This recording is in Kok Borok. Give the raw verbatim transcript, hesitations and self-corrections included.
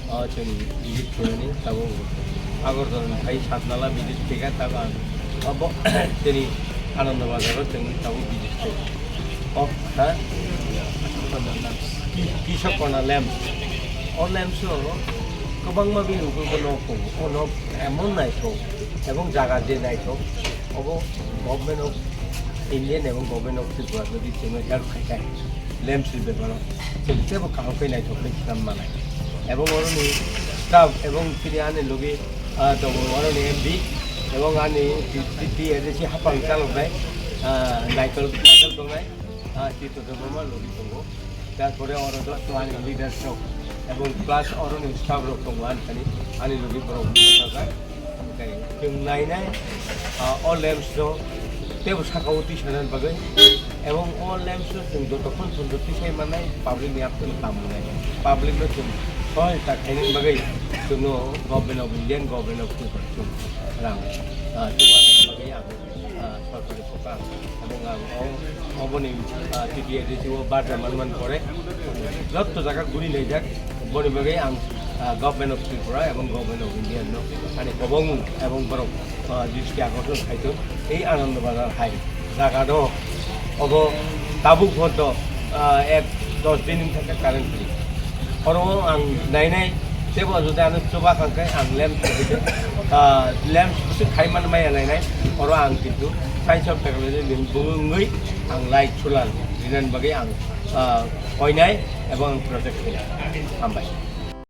O chwng visit khaimani tabuk Agartala ni phai Satnala visit khaikha, tabuk ang abo chini Ananda Bazar o chwng tabuk visit khaikha. O ha? Ki-, Kishak Kona lamps. O lamps o kwbangma bini ugurbo nok tongo. O nok emon naithok ebong jaga je naithok, obo Government of Indian ebong Government of Tripura jodi chwngno help khaikha, lamps ni beparo chwng teibo kaham khe naithok khe swnam manai. Ebong oroni staff ebong chini ani logi, ah, tongo oroni M D ebong ani T T A D C hapang chaloknai, ah, Naikol, Naikol tongnai, ah, Tito Debbarma logi tongo. Tarpore oro joto ani leaders rok ebong plus oroni staff rok tongo ani thani, ani logi borok tongo. Hwnkhe chwng nainai, ah, o lamps no teibo saka o twi sanani bagwi, ebong o lamps no chwng jotokhon chwng twi sai mannai, public ni yapharwi tamo nai, public no chwng sohajta khainani bagwi chwngno Government of Indian, Government of Tripura chwng rang, ah, chubanani bagwi ang, ah, sorkari pokha ebong ang o, oboni, ah, T T A D C o barja manmani pore joto jaga guri laijak, boni bagwi ang, ah, Government of Tripura ebong Government of India no ani kobong ebong borok, ah, dristi akorshan khaitong ei Ananda Bazar hai jaga do obo tabuk photo, ah, ek dos din wngkha current free. Oro ang nainai, teibo jodi ano chuba kha khe ang lamps rwgwi, ah, lamps bwswk khai man maya nainai, oro ang kintu Science of Technology ni bumung wngwi ang light solar rinani bagwi ang, ah, koinai ebong ang project khainai. Hambai.